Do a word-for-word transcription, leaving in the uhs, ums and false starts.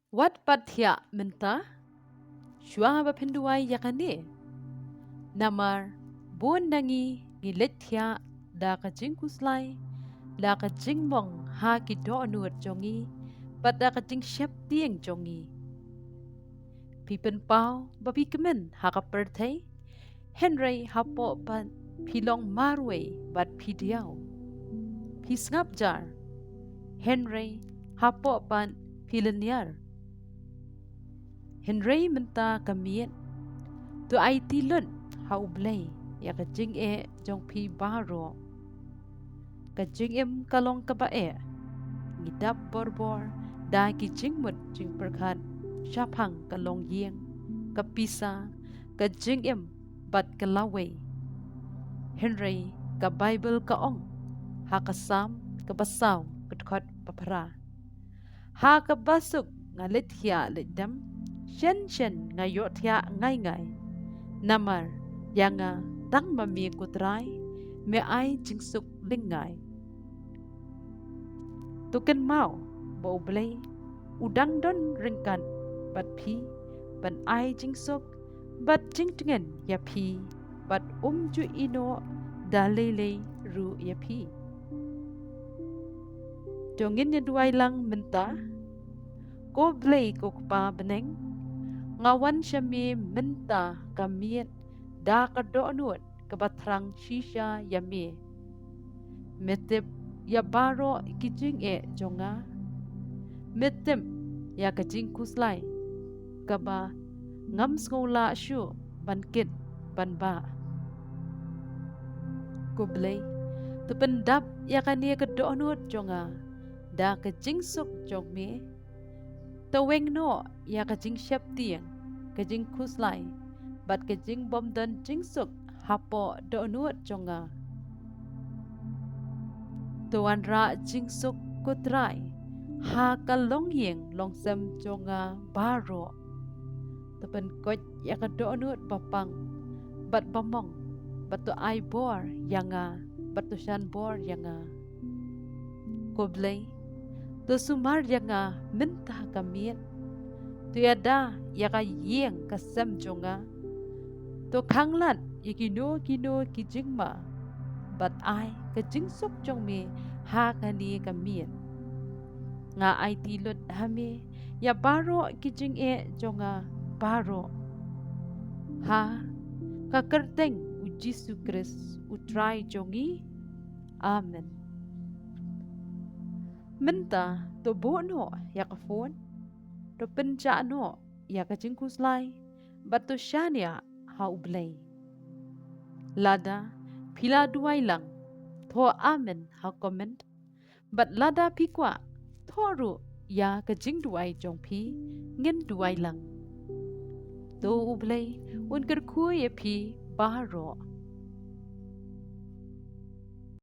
Wat pat thiah mynta, shuwa ba phin duwai ïa kane. Namar bun na ngi ngi leit thiah da ka jingkhuslai, da ka jingmong ha ki dohnud jong ngi, bad da ka jingsheptieng jong ngi. Phi pynpaw ba phi kmen ha ka pyrthei, hynrei hapoh pat phi long marwei bad phi diaw. Phi sngap jar, hynrei hapoh pat phi lyniar. Hynrei mynta ka miet, to aiti lut ha U Blei ïa ka jingeh jong phi baroh. Ka jingim ka long kaba eh. Ngi dap borbor da ki jingmut jingpyrkhat shaphang ka longïing, ka pisa, ka jingim bad ka lawei. Hynrei ka Baibl ka ong ha ka Salm kaba saw, ka dkhot ba phra: Ha kaba suk nga leit thiah leit dem, shen shen nga ïohthiah ngai ngai. Namar ïa nga tang ma me ko Trai, me ai jingsuk lyngngai. To kynmaw ba U Blei u dang don ryngkat bad phi, ban ai jingsuk bad jingtngen ïa phi, bad um ju ïehnoh da lei lei ruh ïa phi. To ngin ïa duwai lang mynta. Ko Blei ko Kpa bneng, nga wan sha me mynta ka miet da ka dohnud kaba thrang shisha ïa me. Me tip ïa baroh ki jingeh jong nga. Me tip ïa ka jingkhuslai kaba ngam sngew lah shuh ban kit ban bah. Ko Blei, to pyndap ïa kane ka dohnud jong nga da ka jingsuk jong me. To weng noh ïa ka jingsheptieng, ka jingkhuslai bad ka jingbymdon jingsuk hapoh dohnud jong nga. To wanrah jingsuk ko Trai ha ka longïing longsem jong nga baroh. To pynkoit ïa ka dohnud ba pang bad ba mong, bad to ai bor ïa nga, bad to shan bor ïa nga. Ko Blei, to sumar ïa nga mynta ka miet. To ïada ïa ka ïing ka sem jong nga. To khanglad ïa kino kino ki jingma, bad ai ka jingsuk jong me ha kane ka miet. Nga aiti lut ha me ïa baroh ki jingeh jong nga baroh, ha ka kyrteng U Jisu Khrist U Trai jong ngi. Amen. Mynta to buh noh ïa ka phone, to pynjah noh ïa ka jingkhuslai, bad to shaniah ha U Blei. Lada phi la duwai lang, thoh amen ha comment. Bad lada phi kwah, thoh ruh ïa ka jingduwai jong phi, ngin duwai lang. To U Blei un kyrkhu ïa phi baroh.